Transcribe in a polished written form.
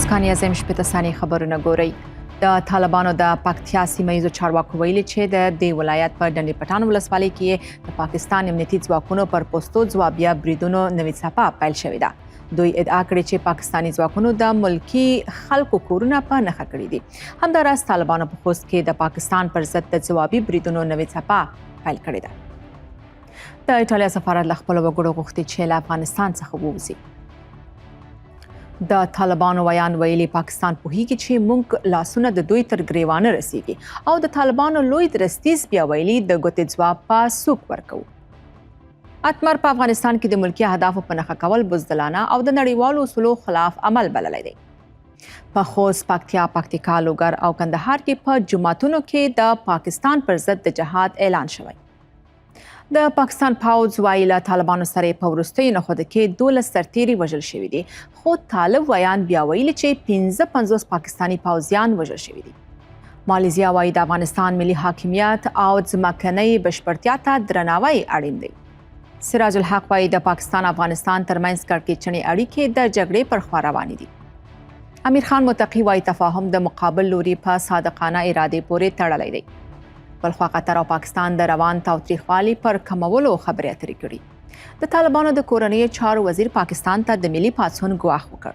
مسکان یزم شپږ ثانیې خبرونه ګورئ. د طالبانو د پکتیا سیمه ییزو چارواکو ویلي چې د دې ولایت په ډنډ پټان ولسوالۍ کې د پاکستان امنیتي ځواکونو پر پوستو ځوابیه بریدونو نوې څپه پیل شوې ده. دوی ادعا کړې چې پاکستاني ځواکونو د ملکی خلکو کورونه په نښه کړي دي. همداراز طالبانو په خوست کې د پاکستان پر ضد د ځوابي بریدونو نوې څپه پیل کړې ده. د ایټالیا سفارت له خپلو وګړو غوښتي چې له افغانستان څخه ووځي. د طالبانو ویاند ویلي، پاکستان پوهیږي چې موږ لاسونه د دوی تر ګریوانه رسیږي، او د طالبانو لوی درستیز بیا ویلي، د ګوتې ځواب په سوک ورکوو. اتمر په افغانستان کې د ملکي اهدافو په نښه کول بزدلانه او د نړیوالو اصولو خلاف عمل بللی دی. په خوست، پکتیا، پکتیکا، لوګر او کندهار کې په جوماتونو کې د پاکستان پر ضد د جهاد اعلان شوی. د پاکستان پوځ وايي، له طالبانو سره په وروستیو نښتو کې 12 سرتیري وژل شوي دي، خو طالب ویاند بیا ویلي چې 55 پاکستاني پوځیان وژل شوي دي. مالیزیا وايي، د افغانستان ملي حاکمیت او ځمکنۍ بشپړتیا ته درناوی اړین دی. سراج الحق وايي، د پاکستان افغانستان ترمنځ کړکېچنې اړیکې د جګړې پر خوا روانې دي. امیر خان متقي وايي، تفاهم د مقابل لوري په صادقانه ارادې پورې تړلی دی. بلخوا قطر او پاکستان د روان تاوتریخوالي پر کمولو خبرې اترې کړي. د طالبانو د کورنیو چارو وزیر پاکستان ته د ملي پاڅون ګواښ وکړ.